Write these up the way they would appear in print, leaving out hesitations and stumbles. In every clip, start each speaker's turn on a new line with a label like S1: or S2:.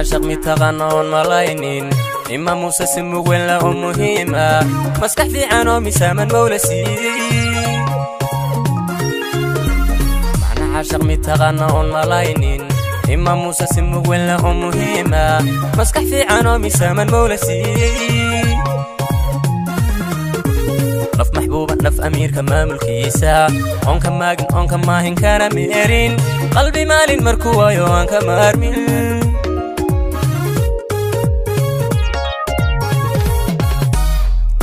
S1: Caashaq mid taqaana oon malaynin, ima muuse si mug weyn la oo muhiima, maskax fiican oo misaaman mawla siiyey. Macna caashaq mid taqaana oon malaynin, ima muuse si mug weyn la oo muhiima, maskax fiican oo misaaman mawla siiyey. Naf maxbuuba, naf amiirka maamulkiisa, oonka maagin, oonka maahin, kana meerin qalbi maalin markuu waayo aan ka maarmin.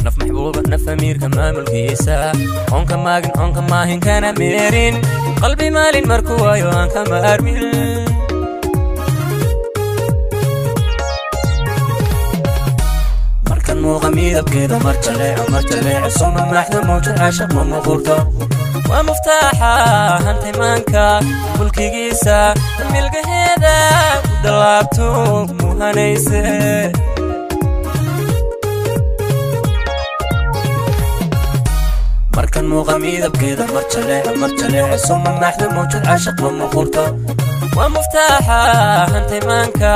S1: Naf maxbuuba, naf amiirka maamulkiisa, oonka maagin, oonka maahin, kana meerin qalbi maalin markuu waayo aan ka maarmin. Markan muuqa midabkeeda mar jaleeco, mar jaleeco, soma maaxda mawjad caashaq ma muquurto. Waa muftaaxa hantimaanka mulkigiisa, milgaheeda u dallaabto muhanayse. Markan muuqa midabkeeda mar jaleeco, mar jaleeco, soma maaxda mawjad caashaq ma muquurto. Waa muftaaxa hantimaanka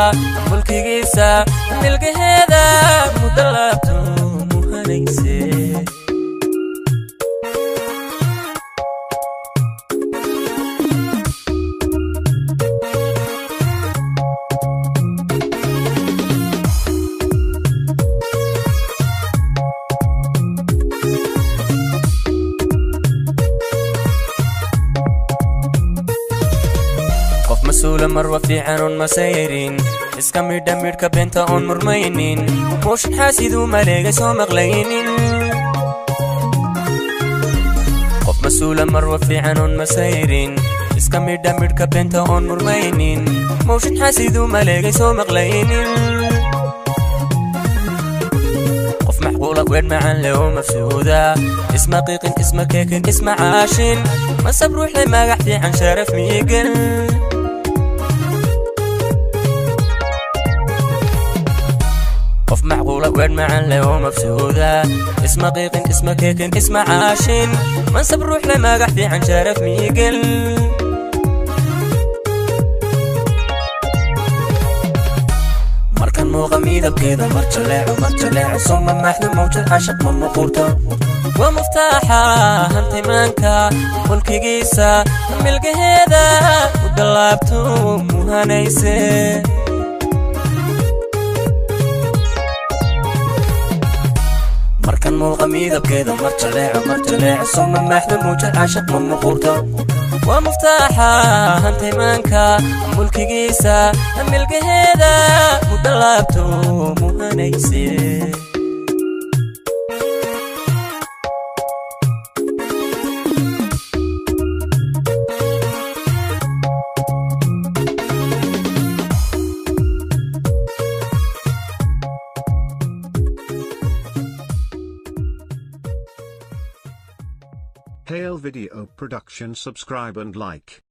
S1: mulkigiisa, milgaheeda mudalaabto muhanayse. Qof mas-uula, marwa fiican oon masayrin, iska midha midhka beenta oon murmaynin, mooshin xaasiduu maleegay soo maqlaynin. Qof mas-uula, marwa fiican oon masayrin, iska midha midhka beenta oon murmaynin, mooshin xaasiduu maleegay soo maqlaynin. Qof macquula, weedh macan leh oo mafsuuda, isma qiiqin, isma keekin, isma caashin, masab ruuxle, magax fiican, sharaf miigan. Qof macquula, weedh macan leh oo mafsuuda, isma qiiqin, isma keekin, isma caashin, mansab ruuxle, magax fiican, sharaf miigan. Markan muuqa midabkeeda mar jaleeco, mar jaleeco, soma maaxda mawjad caashaq ma muquurto. Waa muftaaxa hantimaanka mulkigiisa, milgaheeda u dallaabto muhanayse. Markan muuqa midabkeeda mar jaleeco, mar jaleeco, soma maaxda mawjad caashaq ma muquurto. Waa muftaaxa hantimaanka mulkigiisa, milgaheeda u dallaabto muhanayse.
S2: Hail Video Production, subscribe and like.